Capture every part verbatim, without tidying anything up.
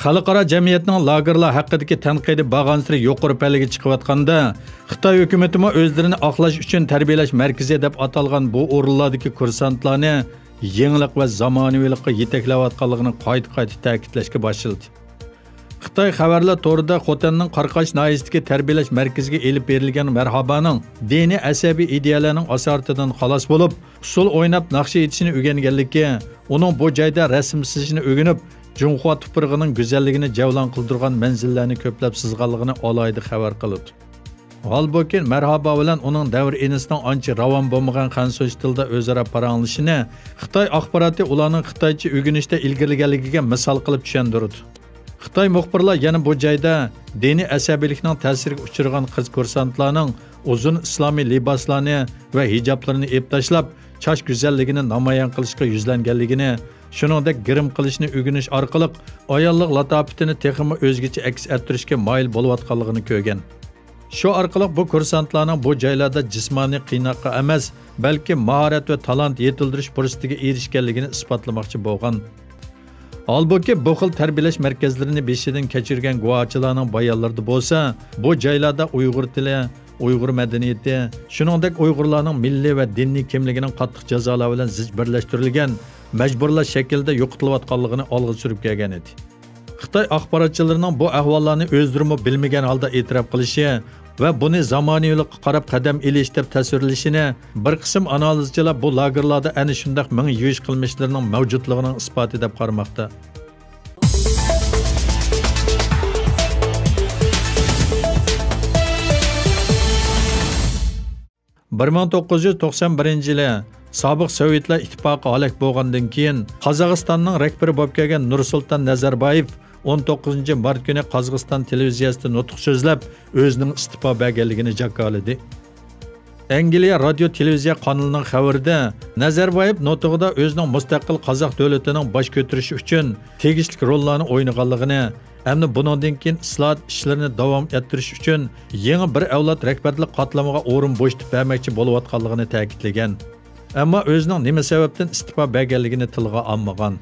خەلقئارا جەمئىيەتنىڭ لاگېرلار ھەققىدىكى تەنقىدى بارغانسېرى يۇقىرى پەللىگە چىقىۋاتقاندا، خىتاي ھۆكۈمىتىمۇ ئۆزلىرىنى ئاقلاش ئۈچۈن تەربىيەلەش مەركىزى دەپ ئاتالغان بۇ ئورۇنلاردىكى كۇرسانتلارنى يېڭىلىق ۋە زامانىۋىلىققا يېتەكلەۋاتقانلىقىنى قايتا-قايتا تەكىتلەشكە باشلىدى. خىتاي خەۋەرلەر تورىدا خوتەننىڭ قاراقاش ناھىيەسىدىكى تەربىيەلەش مەركىزىگە ئېلىپ بېرىلگەن مەرھابانىڭ دىنىي ئەسەبىي ئىدىيەلەرنىڭ ئاسارىتىدىن خالاس بولۇپ، ئۇسسۇل ئويناپ ناخشا ئېيتىشنى ئۆگەنگەنلىكى، ئۇنىڭ بۇ جايدا رەسىم سىزىشنى ئۆگىنىپ، جۇڭخۇا تۇپرىقىنىڭ گۈزەللىكىنى جەۋلان قىلدۇرغان مەنزىرىلەرنى كۆپلەپ سىزغانلىقىنى ئالاھىدە خەۋەر قىلىدۇ. ھالبۇكى، مەرھابا بىلەن ئۇنىڭ دەۋر ئىنىسىنىڭ ئانچە راۋان بولمىغان خەنزۇچە تىلدا ئۆزئارا پاراڭلىشىشىنى خىتاي ئاخباراتى ئۇلارنىڭ خىتايچە ئۆگىنىشتە ئىلگىرىلىگەنلىكىگە مىسال قىلىپ چۈشەندۈرىدۇ. خىتاي مۇخبىرلار يەنە بۇ جايدا دىنىي ئەسەبىيلىكنىڭ تەسىرىگە ئۇچرىغان قىز كۇرسانتلارنىڭ ئۇزۇن ئىسلامىي لىباسلارنى ۋە ھىجابلىرىنى ئېلىپ تاشلاپ، چاچ گۈزەللىكىنى نامايان قىلىشقا يۈزلەنگەنلىكىنى، شۇنىڭدەك گىرىم قىلىشنى ئۆگىنىش ئارقىلىق ئاياللىق لاتاپىتىنى تېخىمۇ ئۆزگىچە ئەكس ئەتتۈرۈشكە مايىل بولۇۋاتقانلىقىنى كۆرگەن. شۇ ئارقىلىق بۇ كۇرسانتلارنىڭ بۇ جايلاردا جىسمانىي قىيناققا ئەمەس، بەلكى ماھارەت ۋە تالانت يېتىلدۈرۈش پۇرسىتىگە ئېرىشكەنلىكىنى ئىسپاتلىماقچى بولغان. ھالبۇكى، بۇ خىل تەربىيەلەش مەركەزلىرىنى بېشىدىن كەچۈرگەن گۇۋاھچىلارنىڭ بايانلىرىدا بولسا، بۇ جايلاردا ئۇيغۇر تىلى، ئۇيغۇر مەدەنىيىتى، شۇنىڭدەك ئۇيغۇرلارنىڭ مىللىي ۋە دىنىي كىملىكىنىڭ قاتتىق جازالار بىلەن زىچ بىرلەشتۈرۈلگەن، مەجبۇرلاش شەكلىدە يوقىتىلىۋاتقانلىقىنى ئالغا سۈرۈپ كەلگەن ئىدى. خىتاي ئاخباراتچىلىرىنىڭ بۇ ئەھۋاللارنى ئۆزلىرىمۇ بىلمىگەن ھالدا ئېتىراپ قىلىشى ۋە بۇنى زامانىۋىلىققا قاراپ قەدەم ئېلىش دەپ تەسۋىرلىشىنى بىر قىسىم ئانالىزچىلار بۇ لاگېرلاردا ئەنە شۇنداق مېڭە يۇيۇش قىلمىشلىرىنىڭ مەۋجۇتلۇقىنىڭ ئىسپاتى دەپ قارىماقتا. بىر مىڭ توققۇز يۈز توقسان بىرىنچى يىلى سابىق سوۋېتلار ئىتتىپاقى ھالاك بولغاندىن كېيىن، قازاقىستاننىڭ رەھبىرى بولۇپ كەلگەن نۇرسۇلتان نەزەربايېۋ ئون توققۇزىنچى مارت كۈنى قازاقىستان تېلېۋىزىيەسىدە نۇتۇق سۆزلەپ، ئۆزىنىڭ ئىستېپا بەرگەنلىكىنى جاكارلىدى. ئەنگلىيە رادىيو تېلېۋىزىيە قانىلىنىڭ خەۋىرىدە، نەزەربايېۋ نۇتۇقىدا ئۆزىنىڭ مۇستەقىل قازاق دۆلىتىنىڭ باش كۆتۈرۈشى ئۈچۈن تېگىشلىك روللارنى ئوينىغانلىقىنى، ئەمدى بۇنىڭدىن كېيىن ئىسلاھات ئىشلىرىنى داۋام ئەتتۈرۈش ئۈچۈن يېڭى بىر ئەۋلاد رەھبەرلىك قاتلىمىغا ئورۇن بوشىتىپ بەرمەكچى بولۇۋاتقانلىقىنى تەكىتلىگەن. ئەمما ئۆزىنىڭ نېمە سەۋەبتىن ئىستېپا بەرگەنلىكىنى تىلغا ئالمىغان.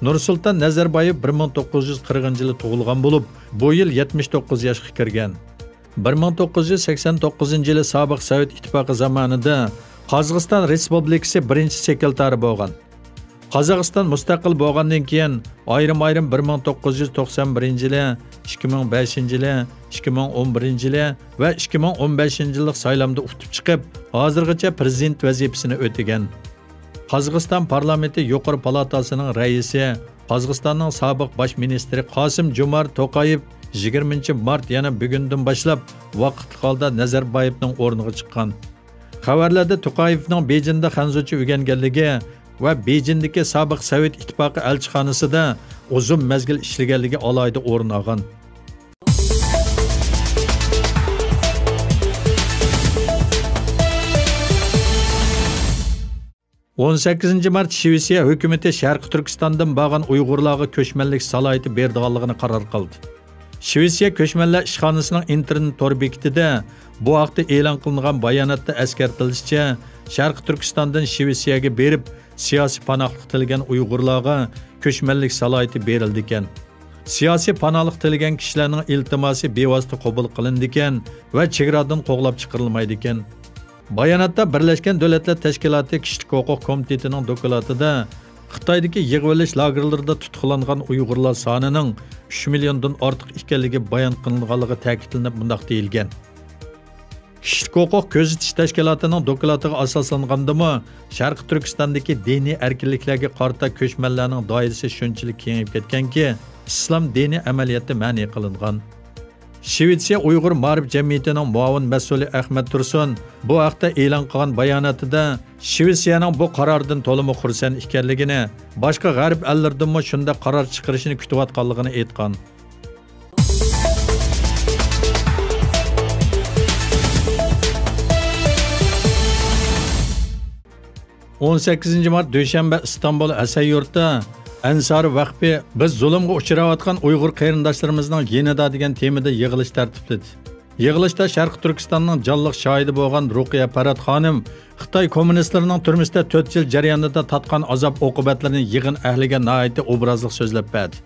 نۇرسۇلتان نەزەربايېۋ بىر مىڭ توققۇز يۈز قىرىقىنچى يىلى تۇغۇلغان بولۇپ، بۇ يىل يەتمىش توققۇز ياشقا كىرگەن. بىر مىڭ توققۇز يۈز سەكسەن توققۇزىنچى يىلى سابىق سوۋېت ئىتتىپاقى زامانىدا قازاقىستان رېسپۇبلىكىسى بىرىنچى سېكرېتارى بولغان. قازاقىستان مۇستەقىل بولغاندىن كېيىن، ئايرىم-ئايرىم بىر مىڭ توققۇز يۈز توقسان بىرىنچى يىلى، ئىككى مىڭ بەشىنچى يىلى، ئىككى مىڭ ئون بىرىنچى يىلى ۋە ئىككى مىڭ ئون بەشىنچى يىللىق سايلامدا ئۇتۇپ چىقىپ، ھازىرغىچە پىرېزىدېنت ۋەزىپىسىنى ئۆتىگەن. قازاقىستان پارلامېنتى يۇقىرى پالاتاسىنىڭ رەئىسى، قازاقىستاننىڭ سابىق باش مىنىستىرى قاسىم جومارت توقايېۋ يىگىرمىنچى مارت، يەنى بۈگۈندىن باشلاپ، ۋاقىتلىق ھالدا نەزەربايېۋنىڭ ئورنىغا چىققان. خەۋەرلەردە توقايېۋنىڭ بېيجىڭدا خەنزۇچە ئۆگەنگەنلىكى ۋە بېيجىڭدىكى سابىق سوۋېت ئىتتىپاقى ئەلچىخانىسىدا ئۇزۇن مەزگىل ئىشلىگەنلىكى ئالاھىدە ئورۇن ئالغان. ئون سەككىزىنچى مارت شىۋېتسىيە ھۆكۈمىتى شەرقىي تۈركىستاندىن بارغان ئۇيغۇرلارغا كۆچمەنلىك سالاھىيىتى بېرىدىغانلىقىنى قارار قىلدى. شىۋېتسىيە كۆچمەنلەر ئىشخانىسىنىڭ ئىنتېرنېت تور بېكىتىدە بۇ ھەقتە ئېلان قىلىنغان باياناتتا ئەسكەرتىلىشىچە، شەرقىي تۈركىستاندىن شىۋېتسىيەگە بېرىپ، سىياسىي پاناھلىق تىلىگەن ئۇيغۇرلارغا كۆچمەنلىك سالاھىيىتى بېرىلىدىكەن. سىياسىي پاناھلىق تىلىگەن كىشىلەرنىڭ ئىلتىماسى بىۋاسىتە قوبۇل قىلىنىدىكەن ۋە چېگرادىن قوغلاپ چىقىرىلمايدىكەن. باياناتتا بىرلەشكەن دۆلەتلەر تەشكىلاتى كىشىلىك ھوقۇق كومىتېتىنىڭ دوكلاتىدا خىتايدىكى يىغىۋېلىش لاگېرلىرىدا تۇتقۇنلانغان ئۇيغۇرلار سانىنىڭ ئۈچ مىليوندىن ئارتۇق ئىكەنلىكى بايان قىلىنغانلىقى تەكىتلىنىپ، مۇنداق دېيىلگەن: كىشىلىك ھوقۇق كۆزىتىش تەشكىلاتىنىڭ دوكلاتىغا ئاساسلانغاندىمۇ، شەرقىي تۈركىستاندىكى دىنىي ئەركىنلىكلەرگە قارىتا كۆچمەنلەرنىڭ دائىرىسى شۇنچىلىك كېڭىيىپ كەتكەنكى، ئىسلام دىنى ئەمەلىيەتتە مەنئى قىلىنغان. شىۋېتسىيە ئۇيغۇر مائارىپ جەمئىيىتىنىڭ مۇئاۋىن مەسئۇلى ئەخمەت تۇرسۇن بۇ ھەقتە ئېلان قىلغان باياناتىدا، شىۋېتسىيەنىڭ بۇ قارارىدىن تولىمۇ خۇرسەن ئىكەنلىكىنى، باشقا غەرب ئەللىرىدىنمۇ شۇنداق قارار چىقىرىشىنى كۈتۈۋاتقانلىقىنى ئېيتقان. ئون سەككىزىنچى مارت، دۈشەنبە، ئىستانبۇل ھەسەن يۇرتتا ئەنسارى ۋەقپى «بىز زۇلۇمغا ئۇچراۋاتقان ئۇيغۇر قېرىنداشلىرىمىزنىڭ يېنىدا» دېگەن تېمىدا يىغىلىش تەرتىپلىدى. يىغىلىشتا شەرقىي تۈركىستاننىڭ جانلىق شاھىدى بولغان رۇقىيە پەرھات خانىم خىتاي كوممۇنىستلىرىنىڭ تۈرمىسىدە تۆت يىل جەريانىدا تارتقان ئازاب-ئوقۇبەتلىرىنى يىغىن ئەھلىگە ناھايىتى ئوبرازلىق سۆزلەپ بەردى.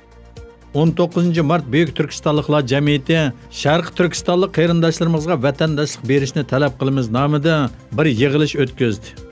ئون توققۇزىنچى مارت بۈيۈك تۈركىستانلىقلار جەمئىيىتى شەرقىي تۈركىستانلىق قېرىنداشلىرىمىزغا ۋەتەنداشلىق بېرىشنى تەلەپ قىلىمىز نامىدا بىر يىغىلىش ئۆتكۈزدى.